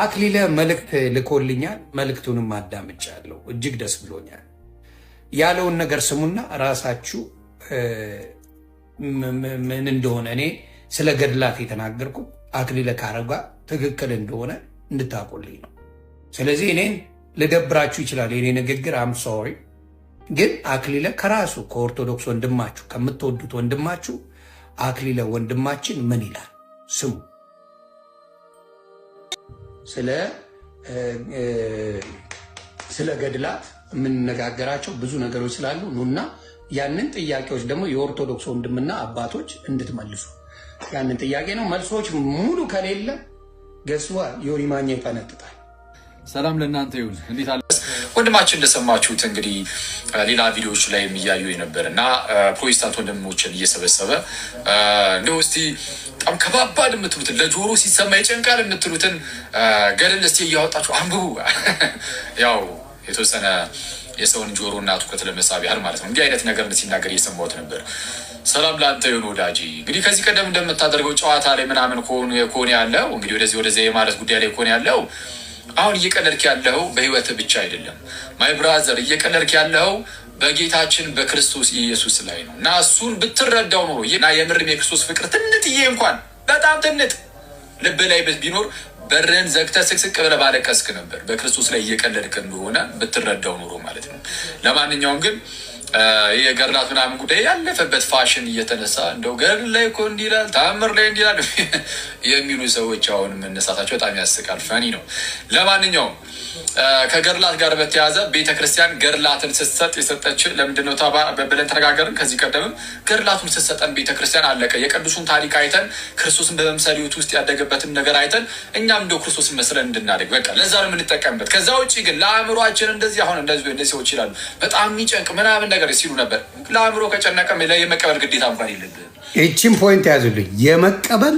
አክሊለ መልእክት ልኮልኛል። መልእክቱንም አዳምጫለሁ። እጅግ ደስ ብሎኛል። ያለውን ነገር ስሙና ራሳችሁ ምን እንደሆነ፣ እኔ ስለ ገድላት የተናገርኩት አክሊለ ካረጋ ትክክል እንደሆነ እንድታውቁልኝ ነው። ስለዚህ እኔን ልደብራችሁ ይችላል የኔ ንግግር፣ I'm sorry። ግን አክሊለ ከራሱ ከኦርቶዶክስ ወንድማችሁ፣ ከምትወዱት ወንድማችሁ አክሊለ ወንድማችን ምን ይላል ስሙ። ስለ ገድላት የምንነጋገራቸው ብዙ ነገሮች ስላሉ ኑና ያንን ጥያቄዎች ደግሞ የኦርቶዶክስ ወንድምና አባቶች እንድትመልሱ ያንን ጥያቄ ነው። መልሶች ሙሉ ከሌለ ገስዋ ዮኒ ማኛ ይፈነጥጣል። ሰላም ለእናንተ ይሁን። እንዴት አለ? ወንድማችን እንደሰማችሁት እንግዲህ ሌላ ቪዲዮዎች ላይ የሚያዩ የነበር እና ፕሮቴስታንት ወንድሞችን እየሰበሰበ እንደው እስቲ በጣም ከባባድ የምትሉትን፣ ለጆሮ ሲሰማ ይጨንቃል የምትሉትን ገድል እስቲ እያወጣችሁ አንብቡ። ያው የተወሰነ የሰውን ጆሮ እና ትኩረት ለመሳብ ያህል ማለት ነው። እንዲህ አይነት ነገር ሲናገር እየሰማሁት ነበር። ሰላም ለአንተ ይሁን ወዳጄ። እንግዲህ ከዚህ ቀደም እንደምታደርገው ጨዋታ ላይ ምናምን ከሆነ ያለው፣ እንግዲህ ወደዚህ ወደዚያ የማለት ጉዳይ ላይ ከሆነ ያለው፣ አሁን እየቀለድክ ያለው በህይወትህ ብቻ አይደለም my brother፣ እየቀለድክ ያለው በጌታችን በክርስቶስ ኢየሱስ ላይ ነው። እና እሱን ብትረዳው ኖሮ እና የምርም የክርስቶስ ፍቅር ትንጥዬ እንኳን፣ በጣም ትንጥ ልብ ላይ ቢኖር በርህን ዘግተህ ስቅስቅ ብለህ ባለቀስክ ነበር። በክርስቶስ ላይ እየቀለድክ እንደሆነ ብትረዳው ኖሮ ማለት ነው። ለማንኛውም ግን ይህ የገድላት ምናምን ጉዳይ ያለፈበት ፋሽን እየተነሳ እንደው ገድል ላይ እኮ እንዲህ ይላል፣ ተአምር ላይ እንዲህ ይላል የሚሉ ሰዎች አሁን መነሳታቸው በጣም ያስቃል፣ funny ነው። ለማንኛውም ከገድላት ጋር በተያያዘ ቤተክርስቲያን ገድላትን ስትሰጥ የሰጠች ለምንድነው ብለን ተነጋገርን። ከዚህ ቀደምም ገድላቱን ስትሰጠን ቤተክርስቲያን አለቀ። የቅዱሱን ታሪክ አይተን፣ ክርስቶስን በመምሰል ሕይወት ውስጥ ያደገበትን ነገር አይተን፣ እኛም እንደው ክርስቶስን መስለን እንድናደግ፣ በቃ ለዛ ነው የምንጠቀምበት። ከዛ ውጭ ግን ለአእምሯችን እንደዚህ አሁን እንደዚህ እንደዚህ ሰዎች ይላሉ፣ በጣም የሚጨንቅ ምናምን ነገር ሲሉ ነበር። ለአእምሮ ከጨነቀ የመቀበል ግዴታ እንኳን የለብህም። ይቺን point ያዙልኝ። የመቀበል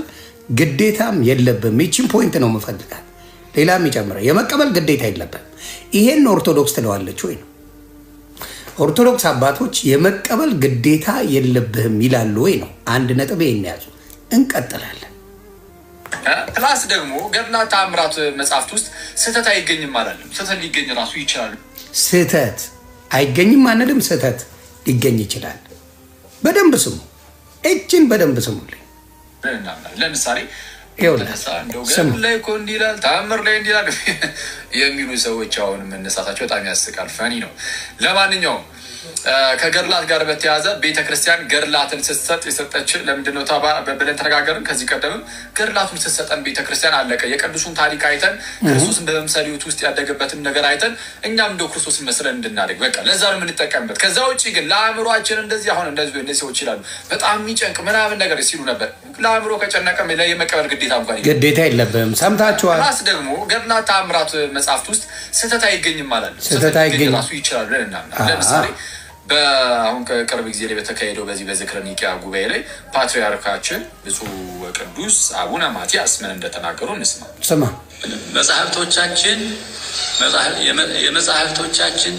ግዴታም የለብም። ይቺን point ነው የምፈልጋት። ሌላም ይጨምራል። የመቀበል ግዴታ የለብም። ይሄን ኦርቶዶክስ ትለዋለች ወይ ነው? ኦርቶዶክስ አባቶች የመቀበል ግዴታ የለብህም ይላሉ ወይ ነው? አንድ ነጥብ ይሄን ያዙ። እንቀጥላለን። Plus ደግሞ ገድላት ተአምራት መጽሐፍት ውስጥ ስህተት አይገኝም አላለም። ስህተት ሊገኝ ራሱ ይችላል። ስህተት አይገኝም አንልም። ስህተት ሊገኝ ይችላል። በደንብ ስሙ። እችን በደንብ ስሙልኝ። ብለን እናምናለን። ለምሳሌ ይኸውልህ፣ ተነሳ እንደው ስሙ። ገድል ላይ እኮ እንዲህ ይላል፣ ተአምር ላይ እንዲህ ይላል የሚሉ ሰዎች አሁን መነሳታቸው በጣም ያስቃል፣ funny ነው። ለማንኛውም ከገድላት ጋር በተያያዘ ቤተክርስቲያን ገድላትን ስትሰጥ የሰጠች ለምንድነው ብለን ተነጋገርን። ከዚህ ቀደምም ገድላቱን ስትሰጠን ቤተክርስቲያን አለቀ። የቅዱሱን ታሪክ አይተን፣ ክርስቶስን በመምሰል ሕይወት ውስጥ ያደገበትን ነገር አይተን፣ እኛም እንደው ክርስቶስን መስለን እንድናደግ፣ በቃ ለዛ ነው የምንጠቀምበት። ከዛ ውጭ ግን ለአእምሯችን እንደዚህ አሁን እንደዚህ እንደዚህ ሰዎች ይላሉ፣ በጣም የሚጨንቅ ምናምን ነገር ሲሉ ነበር። ለአእምሮ ከጨነቀ የመቀበል ግዴታ እንኳን የለም። ግዴታ የለብህም። ሰምታችኋል። Plus ደግሞ ገድላት ተአምራት መጽሐፍት ውስጥ ስህተት አይገኝም አላለም። ስህተት አይገኝም። ራሱ ይችላል ብለን እናምናለን። ለምሳሌ በአሁን ከቅርብ ጊዜ ላይ በተካሄደው በዚህ በዝክረ ኒቂያ ጉባኤ ላይ ፓትርያርካችን ብፁዕ ወቅዱስ አቡነ ማትያስ ምን እንደተናገሩ እንስማ። ስማ። መጽሐፍቶቻችን የመጽሐፍቶቻችን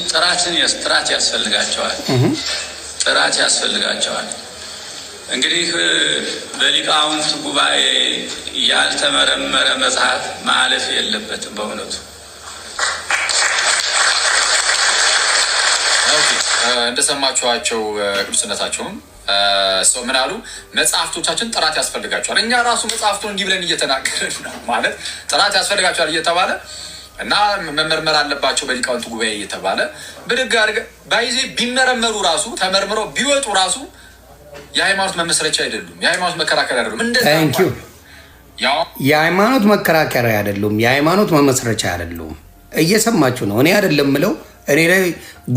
ጥራት ያስፈልጋቸዋል። ጥራት ያስፈልጋቸዋል። እንግዲህ በሊቃውንት ጉባኤ ያልተመረመረ መጽሐፍ ማለፍ የለበትም በእውነቱ። Okay፣ እንደሰማችኋቸው ቅዱስነታቸውም ሰው ምን አሉ? መጽሐፍቶቻችን ጥራት ያስፈልጋቸዋል። እኛ ራሱ መጽሐፍቱን እንዲህ ብለን እየተናገርን ነው፣ ማለት ጥራት ያስፈልጋቸዋል እየተባለ እና መመርመር አለባቸው በሊቃውንት ጉባኤ እየተባለ ብድግ አድርገህ ባይዜ ቢመረመሩ ራሱ፣ ተመርምረው ቢወጡ ራሱ የሃይማኖት መመስረቻ አይደሉም። የሃይማኖት መከራከሪያ አይደሉም። እንደዛ Thank you። እንኳን ያው የሃይማኖት መከራከሪያ አይደሉም። የሃይማኖት መመስረቻ አይደሉም። እየሰማችሁ ነው። እኔ አይደለም ምለው። እኔ ላይ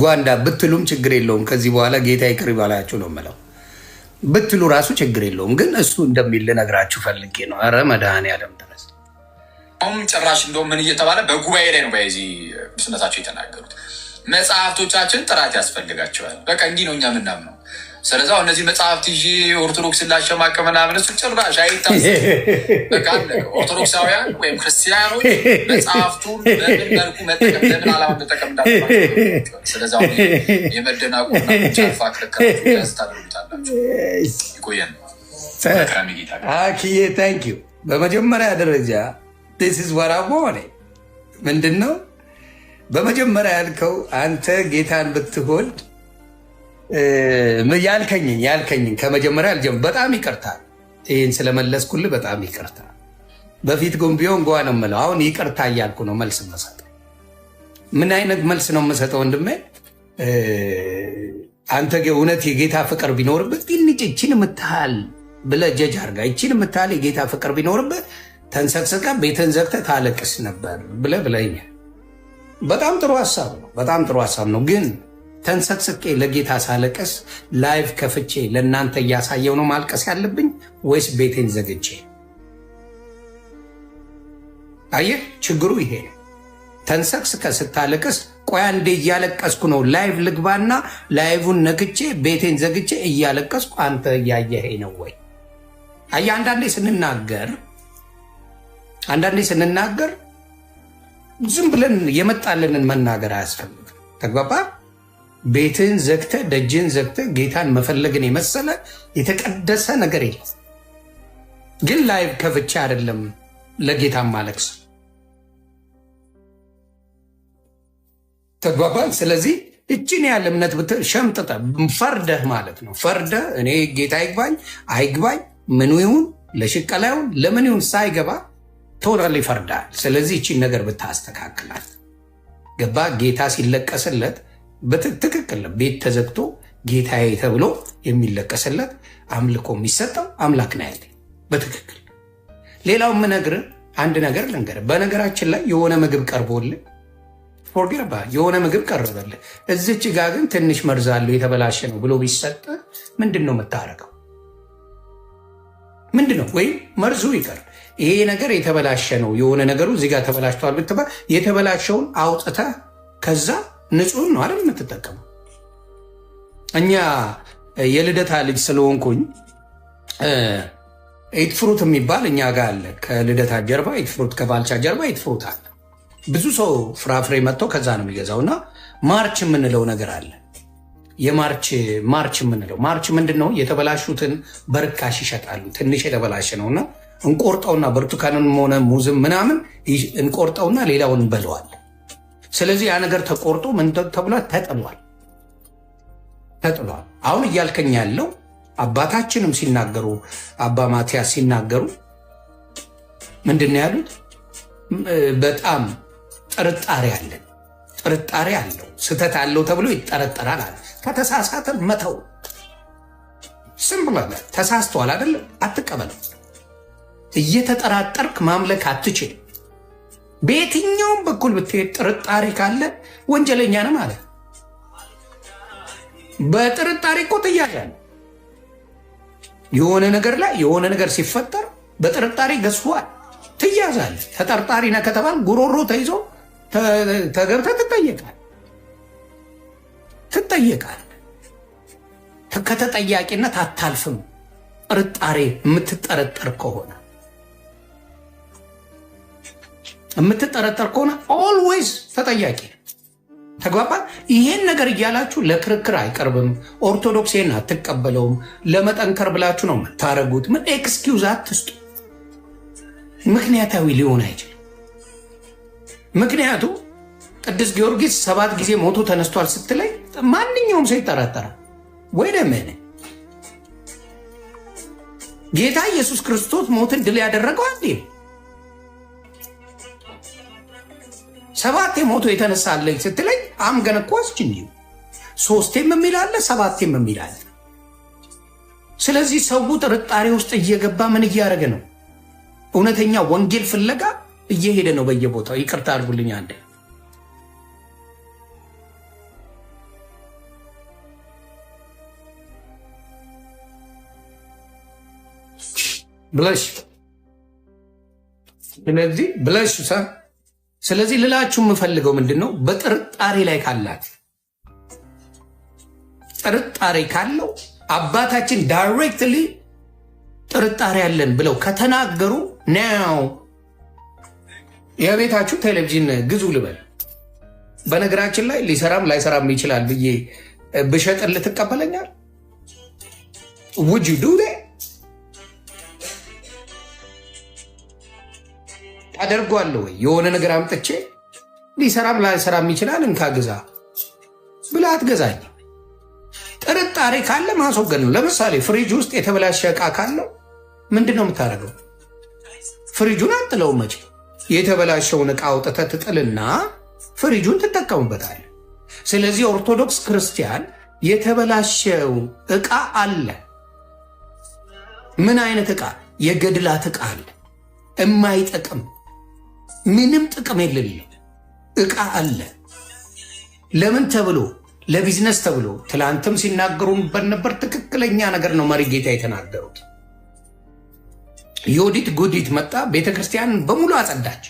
ጓንዳ ብትሉም ችግር የለውም። ከዚህ በኋላ ጌታ ይቅር ይበላችሁ ነው ምለው። ብትሉ ራሱ ችግር የለውም። ግን እሱ እንደሚል ልነግራችሁ ፈልጌ ነው። ኧረ መድኃኒዓለም ድረስ። አሁን ጭራሽ እንደውም ምን እየተባለ በጉባኤ ላይ ነው በዚህ ቅዱስነታቸው የተናገሩት። መጽሐፍቶቻችን ጥራት ያስፈልጋቸዋል። በቃ እንዲህ ነው እኛ የምናምነው። ስለዚ አሁን እነዚህ መጽሐፍት ይዤ ኦርቶዶክስን ላሸማቀ ምናምን እሱ ጭራሽ አይታሰብም። በቃ አለቀ። ኦርቶዶክሳውያን ወይም ክርስቲያኖች መጽሐፍቱን በምን መልኩ መጠቀም፣ ለምን ዓላማ መጠቀም እንዳለባቸው። ስለዚ አሁን የመደናቁና ጫፋ ክርክራችሁ ያዝ ታደርጉታላችሁ። ይቆየን። መልካም ጌታ አክዬ thank you። በመጀመሪያ ደረጃ This is what I wanted። ምንድን ነው በመጀመሪያ ያልከው? አንተ ጌታን ብትወድ ያልከኝን ከመጀመሪያ አልጀምር። በጣም ይቅርታ፣ ይህን ስለመለስኩልህ በጣም ይቅርታ። በፊት ግን ቢሆን ጓ ነው የምለው። አሁን ይቅርታ እያልኩ ነው መልስ የምሰጠው። ምን አይነት መልስ ነው የምሰጠው ወንድሜ? አንተ እውነት የጌታ ፍቅር ቢኖርብህ ትንሽ ይህችን የምታህል ብለህ ጀጅ አድርጋ፣ ይህችን የምታህል የጌታ ፍቅር ቢኖርብህ ተንሰቅስቀህ ቤትህን ዘግተህ ታለቅስ ነበር ብለህ ብለኸኛል። በጣም ጥሩ ሀሳብ ነው። በጣም ጥሩ ሀሳብ ነው። ግን ተንሰቅስቄ ለጌታ ሳለቅስ live ከፍቼ ለእናንተ እያሳየው ነው ማልቀስ ያለብኝ ወይስ ቤቴን ዘግቼ? አየህ፣ ችግሩ ይሄ ነው። ተንሰቅስቀህ ስታለቅስ ቆይ አንዴ እያለቀስኩ ነው live ልግባና live ን ነክቼ ቤቴን ዘግቼ እያለቀስኩ አንተ እያየኸኝ ነው ወይ? አየህ፣ አንዳንዴ ስንናገር ዝም ብለን የመጣልንን መናገር አያስፈልግም። ተግባባ? ቤትህን ዘግተህ ደጅህን ዘግተህ ጌታን መፈለግን የመሰለ የተቀደሰ ነገር የለም። ግን live ከፍቼ አይደለም ለጌታ ማለቅስ። ተግባባን? ስለዚህ እችን ያለ እምነት ሸምጥጠህ ፈርደህ ማለት ነው። ፈርደህ እኔ ጌታ ይግባኝ አይግባኝ ምኑ ይሁን ለሽቀላ ይሁን ለምን ይሁን ሳይገባ totally ይፈርዳል። ስለዚህ እቺን ነገር ብታስተካክላት ገባ። ጌታ ሲለቀስለት ትክክል ነው። ቤት ተዘግቶ ጌታዬ ተብሎ የሚለቀስለት አምልኮ የሚሰጠው አምላክ ነው ያለ በትክክል። ሌላው የምነግርህ አንድ ነገር ልንገርህ። በነገራችን ላይ የሆነ ምግብ ቀርቦልህ፣ forget የሆነ ምግብ ቀረበልህ፣ እዚች ጋ ግን ትንሽ መርዝ አለው የተበላሸ ነው ብሎ ቢሰጥ ምንድን ነው የምታደርገው? ምንድን ነው? ወይም መርዙ ይቀር፣ ይሄ ነገር የተበላሸ ነው፣ የሆነ ነገሩ እዚህ ጋር ተበላሽቷል ብትባል የተበላሸውን አውጥተህ ከዛ ንጹህ ነው አይደል የምትጠቀመው? እኛ የልደታ ልጅ ስለሆንኩኝ ኤት ፍሩት የሚባል እኛ ጋር አለ። ከልደታ ጀርባ ኤት ፍሩት፣ ከባልቻ ጀርባ ኤት ፍሩት አለ። ብዙ ሰው ፍራፍሬ መጥቶ ከዛ ነው የሚገዛው። እና ማርች የምንለው ነገር አለ። የማርች ማርች የምንለው ማርች ምንድን ነው? የተበላሹትን በርካሽ ይሸጣሉ። ትንሽ የተበላሸ ነው እና እንቆርጠውና ብርቱካንን ሆነ ሙዝም ምናምን እንቆርጠውና ሌላውን እንበለዋለን። ስለዚህ ያ ነገር ተቆርጦ ምን ተብሏል? ተጥሏል፣ ተጥሏል። አሁን እያልከኝ ያለው አባታችንም ሲናገሩ፣ አባ ማቲያስ ሲናገሩ ምንድን ነው ያሉት? በጣም ጥርጣሬ አለን፣ ጥርጣሬ አለው፣ ስህተት አለው ተብሎ ይጠረጠራል አለ። ከተሳሳተ መተው። ስም ብለህ ተሳስተዋል አይደለም፣ አትቀበለው። እየተጠራጠርክ ማምለክ አትችልም። በየትኛውም በኩል ብትሄድ ጥርጣሬ ካለ ወንጀለኛ ነህ ማለት። በጥርጣሬ እኮ ትያዛለህ። የሆነ ነገር ላይ የሆነ ነገር ሲፈጠር በጥርጣሬ ገዝፏል፣ ትያዛለህ። ተጠርጣሪ ነህ ከተባል ጉሮሮ ተይዞ ተገብተህ ትጠየቃለህ። ከተጠያቂነት አታልፍም። ጥርጣሬ የምትጠረጠር ከሆነ always ተጠያቂ ነህ። ተግባባን። ይሄን ነገር እያላችሁ ለክርክር አይቀርብም። ኦርቶዶክስ ይሄን አትቀበለውም። ለመጠንከር ብላችሁ ነው የምታደርጉት። ምን excuse አትስጡ። ምክንያታዊ ሊሆን አይችልም። ምክንያቱ ቅዱስ ጊዮርጊስ 7 ጊዜ ሞቶ ተነስቷል ስትለኝ ማንኛውም ሰው ይጠራጠራል። ወይ ለምን ጌታ ኢየሱስ ክርስቶስ ሞትን ድል ያደረገው አንዴ፣ ሰባቴ ሞቶ የተነሳለኝ ስትለኝ I'm gonna question you። ሶስቴም የሚል አለ፣ ሰባቴም የሚል አለ። ስለዚህ ሰው ጥርጣሬ ውስጥ እየገባ ምን እያደረገ ነው? እውነተኛ ወንጌል ፍለጋ እየሄደ ነው በየቦታው። ይቅርታ አድርጉልኝ አንዴ። ብለሽ ስለዚህ ብለሽ ስለዚህ ልላችሁ የምፈልገው ምንድን ነው? በጥርጣሬ ላይ ካላት ጥርጣሬ ካለው አባታችን directly ጥርጣሬ አለን ብለው ከተናገሩ now የቤታችሁ ቴሌቪዥን ግዙ ልበል። በነገራችን ላይ ሊሰራም ላይሰራም ይችላል ብዬ ብሸጥልህ ትቀበለኛል? Would you do? አደርጓለሁ ወይ? የሆነ ነገር አምጥቼ ሊሰራም ላይሰራም ይችላል፣ እንካ ግዛ ብለህ አትገዛኝም። ጥርጣሬ ካለ ማስወገድ ነው። ለምሳሌ ፍሪጅ ውስጥ የተበላሸ ዕቃ ካለው ምንድን ነው የምታደርገው? ፍሪጁን አጥለው መቼ የተበላሸውን ዕቃ አውጥተህ ትጥልና ፍሪጁን ትጠቀሙበታለህ። ስለዚህ ኦርቶዶክስ ክርስቲያን የተበላሸው ዕቃ አለ። ምን አይነት ዕቃ? የገድላት ዕቃ አለ። የማይጠቅም ምንም ጥቅም የሌለው ዕቃ አለ። ለምን ተብሎ? ለቢዝነስ ተብሎ። ትላንትም ሲናገሩበት ነበር። ትክክለኛ ነገር ነው መሪ ጌታ የተናገሩት። ዮዲት ጉዲት መጣ፣ ቤተክርስቲያንን በሙሉ አጸዳች፣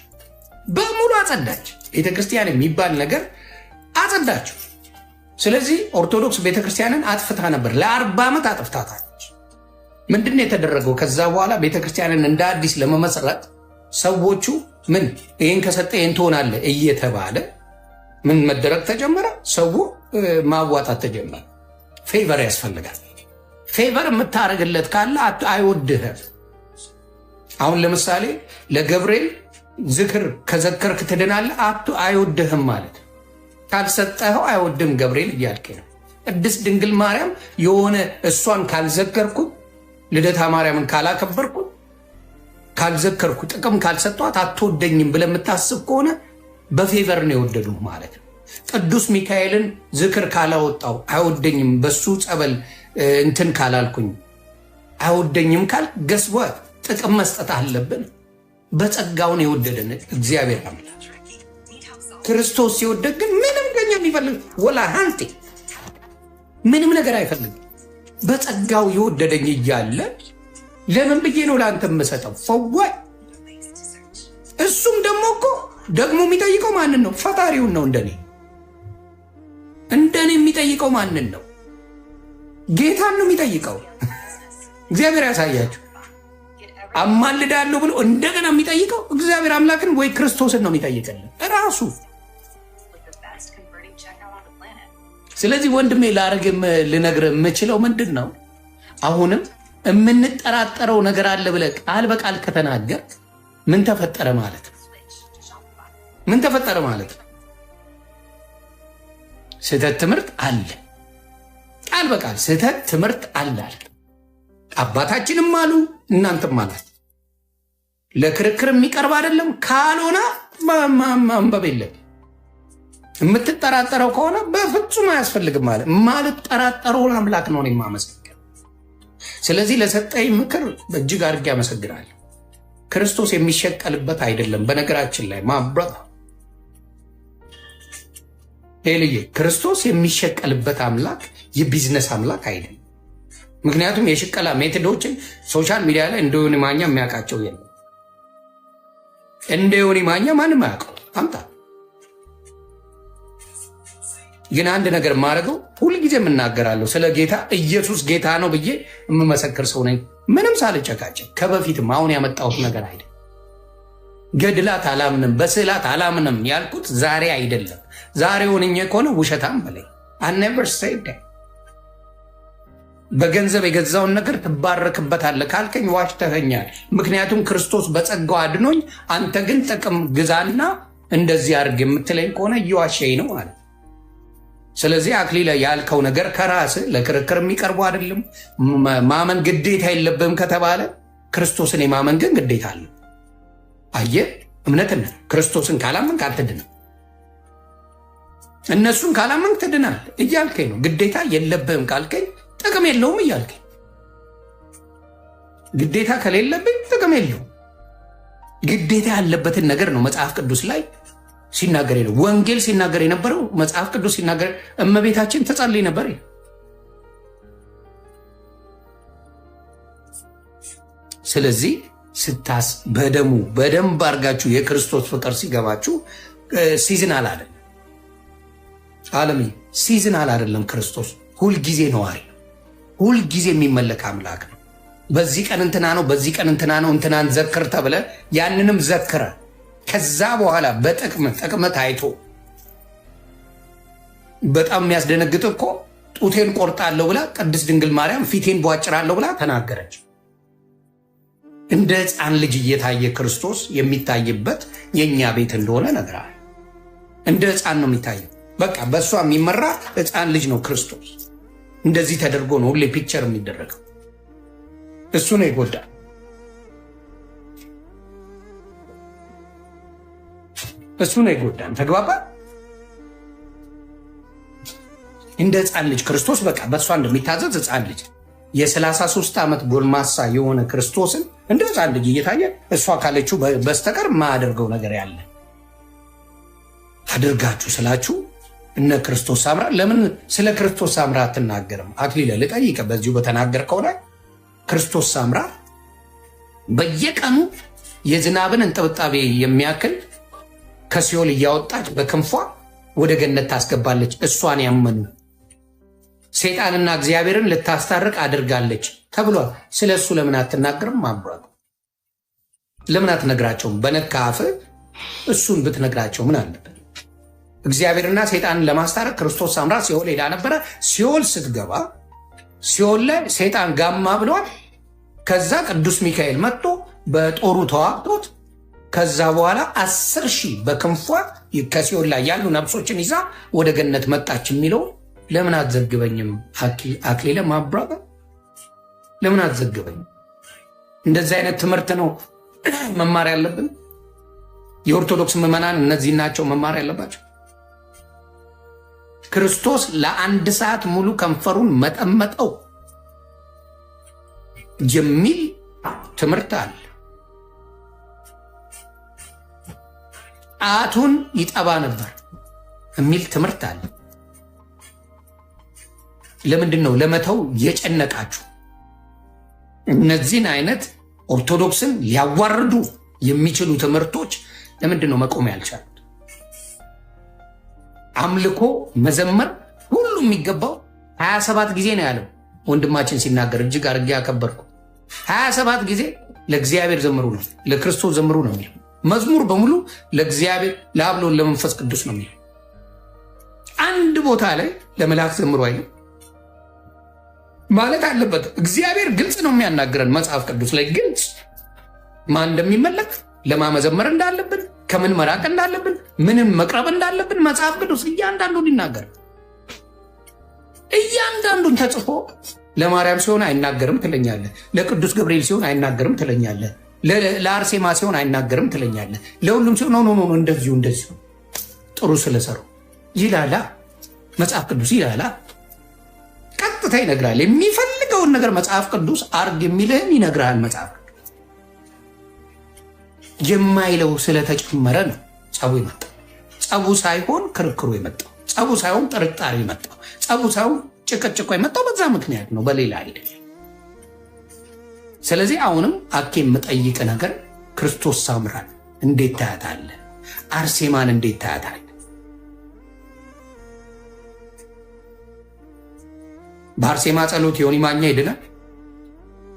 በሙሉ አጸዳች። ቤተክርስቲያን የሚባል ነገር አጸዳችው። ስለዚህ ኦርቶዶክስ ቤተክርስቲያንን አጥፍታ ነበር፣ ለ40 ዓመት አጥፍታታለች። ምንድን ነው የተደረገው? ከዛ በኋላ ቤተክርስቲያንን እንደ አዲስ ለመመስረት ሰዎቹ ምን ይህን ከሰጠ ይህን ትሆናለህ እየተባለ ምን መደረግ ተጀመረ? ሰው ማዋጣት ተጀመረ። Favor ያስፈልጋል። Favor የምታደርግለት ካለ አይወድህም። አሁን ለምሳሌ ለገብርኤል ዝክር ከዘከርክ ትድናለህ፣ አይወድህም ማለት ካልሰጠኸው አይወድህም ገብርኤል እያልክ ነው። ቅድስት ድንግል ማርያም የሆነ እሷን ካልዘከርኩ፣ ልደታ ማርያምን ካላከበርኩ፣ ካልዘከርኩ፣ ጥቅም ካልሰጧት አትወደኝም ብለህ የምታስብ ከሆነ በ favor ነው የወደዱ ማለት ነው። ቅዱስ ሚካኤልን ዝክር ካላወጣው አይወደኝም፣ በሱ ጸበል እንትን ካላልኩኝ አይወደኝም ካል guess what? ጥቅም መስጠት አለብን። በጸጋውን የወደደን እግዚአብሔር አምላክ ክርስቶስ ሲወደድ ግን ምንም ከኛ የሚፈልግ ወላ ሃንቲ ምንም ነገር አይፈልግም። በጸጋው የወደደኝ እያለ ለምን ብዬ ነው ለአንተ የምሰጠው? For what? እሱም ደግሞ እኮ ደግሞ የሚጠይቀው ማንን ነው? ፈጣሪውን ነው። እንደኔ የሚጠይቀው ማንን ነው? ጌታን ነው የሚጠይቀው። እግዚአብሔር ያሳያችሁ። አማልዳለሁ ብሎ እንደገና የሚጠይቀው እግዚአብሔር አምላክን ወይ ክርስቶስን ነው የሚጠይቅልን እራሱ። ስለዚህ ወንድሜ ላረግ ልነግርህ የምችለው ምንድን ነው፣ አሁንም የምንጠራጠረው ነገር አለ ብለህ ቃል በቃል ከተናገርክ ምን ተፈጠረ ማለት ነው? ምን ተፈጠረ ማለት ነው? ስህተት ትምህርት አለ። ቃል በቃል ስህተት ትምህርት አለ አለ። አባታችንም አሉ እናንተም አላችሁ። ለክርክር የሚቀርብ አይደለም። ካልሆነ ማንበብ የለም። የምትጠራጠረው ከሆነ በፍጹም አያስፈልግም ማለት የማልጠራጠረውን አምላክ ነው የማመሰግነው። ስለዚህ ለሰጠኝ ምክር እጅግ አድርጌ አመሰግናለሁ። ክርስቶስ የሚሸቀልበት አይደለም። በነገራችን ላይ ማብራት ሄልዬ ክርስቶስ የሚሸቀልበት አምላክ የቢዝነስ አምላክ አይደለም። ምክንያቱም የሽቀላ method ኦችን social media ላይ እንደ ዮኒ ማኛ የሚያውቃቸው የለም። እንደ ዮኒ ማኛ ማንም አያውቀው። አምጣ ግን አንድ ነገር የማደርገው ሁልጊዜ የምናገራለሁ ስለ ጌታ ኢየሱስ ጌታ ነው ብዬ የምመሰክር ሰው ነኝ። ምንም ሳልጨቃጨቅ ከበፊትም አሁን ያመጣሁት ነገር አይደለም። ገድላት አላምንም፣ በስዕላት አላምንም ያልኩት ዛሬ አይደለም። ዛሬ ሆንኜ ከሆነ ውሸታም በለኝ። I never said that። በገንዘብ የገዛውን ነገር ትባረክበታለህ ካልከኝ ዋሽተኸኛል። ምክንያቱም ክርስቶስ በጸጋው አድኖኝ፣ አንተ ግን ጥቅም ግዛና እንደዚህ አድርግ የምትለኝ ከሆነ እየዋሸኝ ነው ማለት። ስለዚህ አክሊለ ያልከው ነገር ከራስህ ለክርክር የሚቀርቡ አይደለም። ማመን ግዴታ የለብህም ከተባለ ክርስቶስን የማመን ግን ግዴታ አለ። አየህ፣ እምነትን ክርስቶስን ካላመንክ አትድንም። እነሱን ካላመንክ ትድናል እያልከኝ ነው። ግዴታ የለብህም ካልከኝ ጥቅም የለውም እያልከኝ፣ ግዴታ ከሌለብኝ ጥቅም የለውም። ግዴታ ያለበትን ነገር ነው መጽሐፍ ቅዱስ ላይ ሲናገር የነበረው፣ ወንጌል ሲናገር የነበረው፣ መጽሐፍ ቅዱስ ሲናገር እመቤታችን ትጸልይ ነበር። ስለዚህ ስታስ በደሙ በደንብ አድርጋችሁ የክርስቶስ ፍቅር ሲገባችሁ seasonal አይደለም፣ ዓለም seasonal አይደለም። ክርስቶስ ሁልጊዜ ነዋሪ ነው። ሁልጊዜ የሚመለክ አምላክ ነው። በዚህ ቀን እንትና ነው፣ በዚህ ቀን እንትና ነው፣ እንትናን ዘክር ተብለ ያንንም ዘክረ ከዛ በኋላ በጥቅም ጥቅም ታይቶ በጣም የሚያስደነግጥ እኮ ጡቴን ቆርጣለሁ ብላ ቅድስት ድንግል ማርያም ፊቴን ቧጭራለሁ ብላ ተናገረች። እንደ ሕፃን ልጅ እየታየ ክርስቶስ የሚታይበት የእኛ ቤት እንደሆነ ነግራል። እንደ ሕፃን ነው የሚታየው። በቃ በእሷ የሚመራ ሕፃን ልጅ ነው ክርስቶስ። እንደዚህ ተደርጎ ነው ሁሌ picture የሚደረገው። እሱ ነው የጎዳ። እሱ ነው የጎዳን። ተግባባ። እንደ ሕፃን ልጅ ክርስቶስ በቃ በእሷ እንደሚታዘዝ ሕፃን ልጅ የ33 ዓመት ጎልማሳ የሆነ ክርስቶስን እንደ ሕፃን ልጅ እየታየ እሷ ካለችው በስተቀር የማያደርገው ነገር ያለ አድርጋችሁ ስላችሁ እነ ክርስቶስ ሳምራ ለምን ስለ ክርስቶስ ሳምራ አትናገርም? አክሊለ ልጠይቅህ፣ በዚሁ በተናገርከው ላይ ክርስቶስ ሳምራ በየቀኑ የዝናብን እንጥብጣቤ የሚያክል ከሲኦል እያወጣች በክንፏ ወደ ገነት ታስገባለች። እሷን ያመኑ ሰይጣንና እግዚአብሔርን ልታስታርቅ አድርጋለች ተብሏል። ስለ እሱ ለምን አትናገርም? ማብራት ለምን አትነግራቸውም? በነካ አፍህ እሱን ብትነግራቸው ምን አለበት? እግዚአብሔርና ሰይጣንን ለማስታረቅ ክርስቶስ ሳምራ ሲኦል ሄዳ ነበረ። ሲኦል ስትገባ ሲኦል ላይ ሰይጣን ጋማ ብሏል። ከዛ ቅዱስ ሚካኤል መጥቶ በጦሩ ተዋግቶት ከዛ በኋላ 10,000 በክንፏ ከሲኦል ላይ ያሉ ነፍሶችን ይዛ ወደ ገነት መጣች የሚለው ለምን አትዘግበኝም? አክሊለ ማብራቅ ለምን አትዘግበኝም? እንደዚህ አይነት ትምህርት ነው መማር ያለብን። የኦርቶዶክስ ምዕመናን እነዚህ ናቸው መማር ያለባቸው። ክርስቶስ ለአንድ ሰዓት ሙሉ ከንፈሩን መጠመጠው የሚል ትምህርት አለ። ጣቱን ይጠባ ነበር የሚል ትምህርት አለ። ለምንድን ነው ለመተው የጨነቃችሁ? እነዚህን አይነት ኦርቶዶክስን ሊያዋርዱ የሚችሉ ትምህርቶች ለምንድን ነው መቆም ያልቻሉት? አምልኮ መዘመር ሁሉ የሚገባው 27 ጊዜ ነው ያለው ወንድማችን ሲናገር፣ እጅግ አድርጌ አከበርኩ። 27 ጊዜ ለእግዚአብሔር ዘምሩ ነው፣ ለክርስቶስ ዘምሩ ነው የሚለው መዝሙር በሙሉ ለእግዚአብሔር ለአብ ለወልድ ለመንፈስ ቅዱስ ነው የሚለው። አንድ ቦታ ላይ ለመላእክት ዘምሩ አይልም ማለት አለበት። እግዚአብሔር ግልጽ ነው የሚያናግረን መጽሐፍ ቅዱስ ላይ ግልጽ ማን እንደሚመለክ ለማመዘመር እንዳለብን ከምን መራቅ እንዳለብን ምንም መቅረብ እንዳለብን መጽሐፍ ቅዱስ እያንዳንዱን ይናገር። እያንዳንዱን ተጽፎ ለማርያም ሲሆን አይናገርም ትለኛለህ፣ ለቅዱስ ገብርኤል ሲሆን አይናገርም ትለኛለህ፣ ለአርሴማ ሲሆን አይናገርም ትለኛለህ፣ ለሁሉም ሲሆን no no እንደዚሁ እንደዚሁ ጥሩ ስለሰሩ ይላላ መጽሐፍ ቅዱስ ይላላ። ቀጥታ ይነግራል። የሚፈልገውን ነገር መጽሐፍ ቅዱስ አርግ የሚልህን ይነግራል መጽሐፍ ቅዱስ። የማይለው ስለተጨመረ ነው ጸቡ የመጣው። ጸቡ ሳይሆን ክርክሩ የመጣው፣ ጸቡ ሳይሆን ጥርጣሬ የመጣው፣ ጸቡ ሳይሆን ጭቅጭቆ የመጣው በዛ ምክንያት ነው፣ በሌላ አይደለም። ስለዚህ አሁንም አኬ የምጠይቅ ነገር ክርስቶስ ሳምራን እንዴት ታያታለህ? አርሴማን እንዴት ታያታለህ? በአርሴማ ጸሎት ዮኒ ማኛ ይድናል?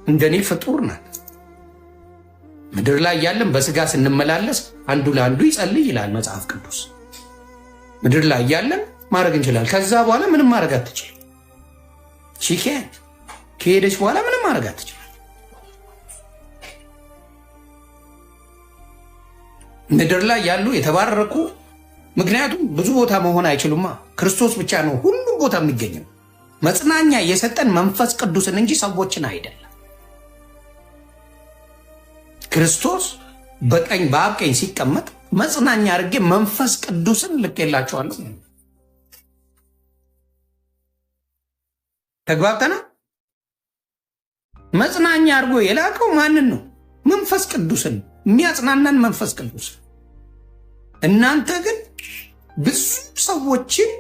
እንደኔ ፍጡር ናት። ምድር ላይ ያለን በስጋ ስንመላለስ አንዱ ለአንዱ ይጸልይ ይላል መጽሐፍ ቅዱስ። ምድር ላይ ያለን ማድረግ እንችላለን። ከዛ በኋላ ምንም ማድረግ አትችልም። ሺኬን ከሄደች በኋላ ምንም ማድረግ አትችልም። ምድር ላይ ያሉ የተባረኩ ምክንያቱም ብዙ ቦታ መሆን አይችሉማ። ክርስቶስ ብቻ ነው ሁሉም ቦታ የሚገኘው። መጽናኛ የሰጠን መንፈስ ቅዱስን እንጂ ሰዎችን አይደለም። ክርስቶስ በቀኝ በአብ ቀኝ ሲቀመጥ መጽናኛ አድርጌ መንፈስ ቅዱስን ልኬላቸዋለሁ። ተግባብተና መጽናኛ አድርጎ የላከው ማንን ነው? መንፈስ ቅዱስን። የሚያጽናናን መንፈስ ቅዱስ። እናንተ ግን ብዙ ሰዎችን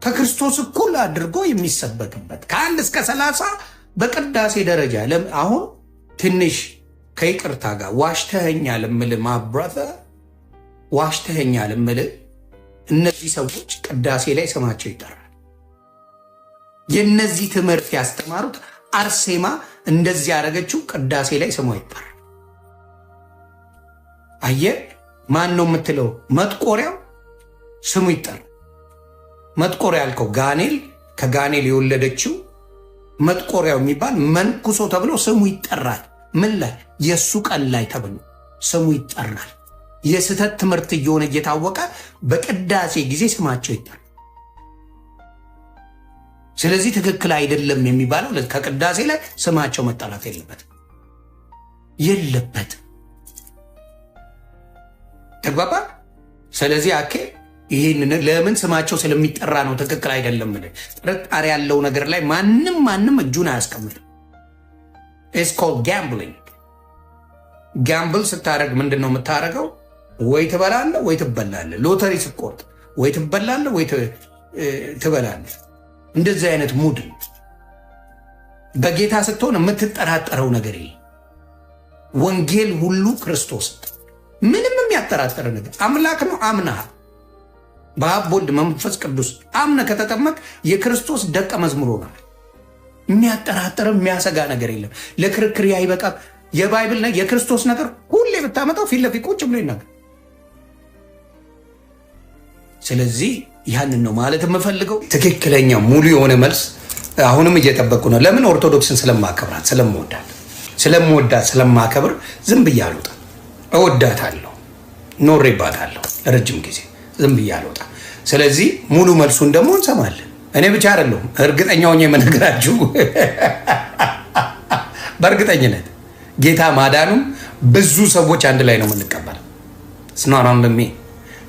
ከክርስቶስ እኩል አድርጎ የሚሰበክበት ከ1 እስከ 30 በቅዳሴ ደረጃ አሁን ትንሽ ከይቅርታ ጋር ዋሽተኸኛል እምልህ ማብራተ ዋሽተኸኛል እምልህ እነዚህ ሰዎች ቅዳሴ ላይ ስማቸው ይጠራል። የነዚህ ትምህርት ያስተማሩት አርሴማ እንደዚህ ያደረገችው ቅዳሴ ላይ ስሟ ይጠራል። አየህ፣ ማን ነው የምትለው? መጥቆሪያው ስሙ ይጠራል። መጥቆሪያ ያልከው ጋኔል ከጋኔል የወለደችው መጥቆሪያው የሚባል መንኩሶ ተብሎ ስሙ ይጠራል። ምን ላይ? የእሱ ቀን ላይ ተብሎ ስሙ ይጠራል። የስህተት ትምህርት እየሆነ እየታወቀ በቅዳሴ ጊዜ ስማቸው ይጠራል። ስለዚህ ትክክል አይደለም የሚባለው ከቅዳሴ ላይ ስማቸው መጠራት የለበትም የለበትም። ተግባባ። ስለዚህ አኬ ይህንን ለምን ስማቸው ስለሚጠራ ነው ትክክል አይደለም። ጥርጣሬ ያለው ነገር ላይ ማንም ማንም እጁን አያስቀምጥም። It's called gambling። Gamble ስታደርግ ምንድን ነው የምታደርገው? ወይ ትበላለህ ወይ ትበላለህ። ሎተሪ ስትቆርጥ ወይ ትበላለህ ወይ ትበላለህ። እንደዚህ አይነት mood በጌታ ስትሆን የምትጠራጠረው ነገር የለም። ወንጌል ሁሉ ክርስቶስ፣ ምንም የሚያጠራጥር ነገር አምላክ ነው። አምነሃል። በአብ፣ ወልድ፣ መንፈስ ቅዱስ አምነህ ከተጠመቅክ የክርስቶስ ደቀ መዝሙር ሆነሃል። የሚያጠራጥር፣ የሚያሰጋ ነገር የለም። ለክርክር አይበቃም። የ Bible የክርስቶስ ነገር ሁሌ ብታመጣው ፊት ለፊት ቁጭ ብሎ ይናገር። ስለዚህ ያንን ነው ማለት የምፈልገው። ትክክለኛ ሙሉ የሆነ መልስ አሁንም እየጠበቅኩ ነው። ለምን? ኦርቶዶክስን ስለማከብራት፣ ስለምወዳት ስለማከብር ዝም ብዬ አልወጣም። እወዳታለሁ፣ ኖሬባታለሁ ለረጅም ጊዜ፣ ዝም ብዬ አልወጣም። ስለዚህ ሙሉ መልሱን ደግሞ እንሰማለን። እኔ ብቻ አይደለሁም፣ እርግጠኛ ሆኜ የምነግራችሁ በእርግጠኝነት ጌታ ማዳኑም ብዙ ሰዎች አንድ ላይ ነው የምንቀበለው። ስኗራንለሜ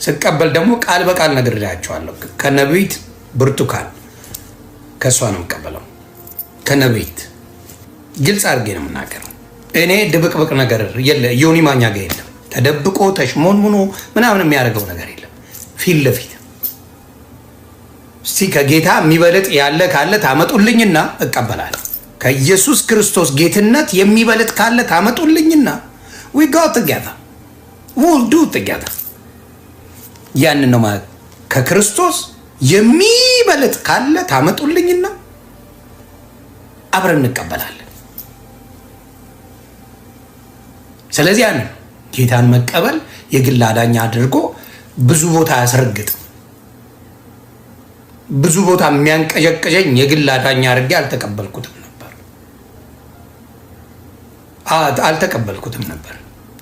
ስቀበል ደግሞ ቃል በቃል ነግሬያቸዋለሁ። ከነቢይት ብርቱካን፣ ከእሷ ነው የምቀበለው። ከነቢይት ግልጽ አድርጌ ነው የምናገረው። እኔ ድብቅብቅ ነገር የለ፣ ዮኒ ማኛ ጋር የለም። ተደብቆ ተሽሞንሙኖ ምናምን የሚያደርገው ነገር የለም። ፊት ለፊት እስቲ ከጌታ የሚበልጥ ያለ ካለ ታመጡልኝና እቀበላለሁ። ከኢየሱስ ክርስቶስ ጌትነት የሚበልጥ ካለ ታመጡልኝና we go together, we'll do together። ያንን ነው ማለት። ከክርስቶስ የሚበልጥ ካለ ታመጡልኝና አብረን እንቀበላለን። ስለዚህ ያንን ጌታን መቀበል የግል አዳኝ አድርጎ ብዙ ቦታ አያስረግጥም። ብዙ ቦታ የሚያንቀዠቅዠኝ የግል አዳኝ አድርጌ አልተቀበልኩትም ነበር፣ አልተቀበልኩትም ነበር።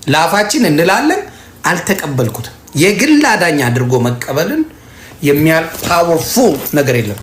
ለአፋችን እንላለን፣ አልተቀበልኩትም። የግል አዳኝ አድርጎ መቀበልን የሚያህል powerful ነገር የለም።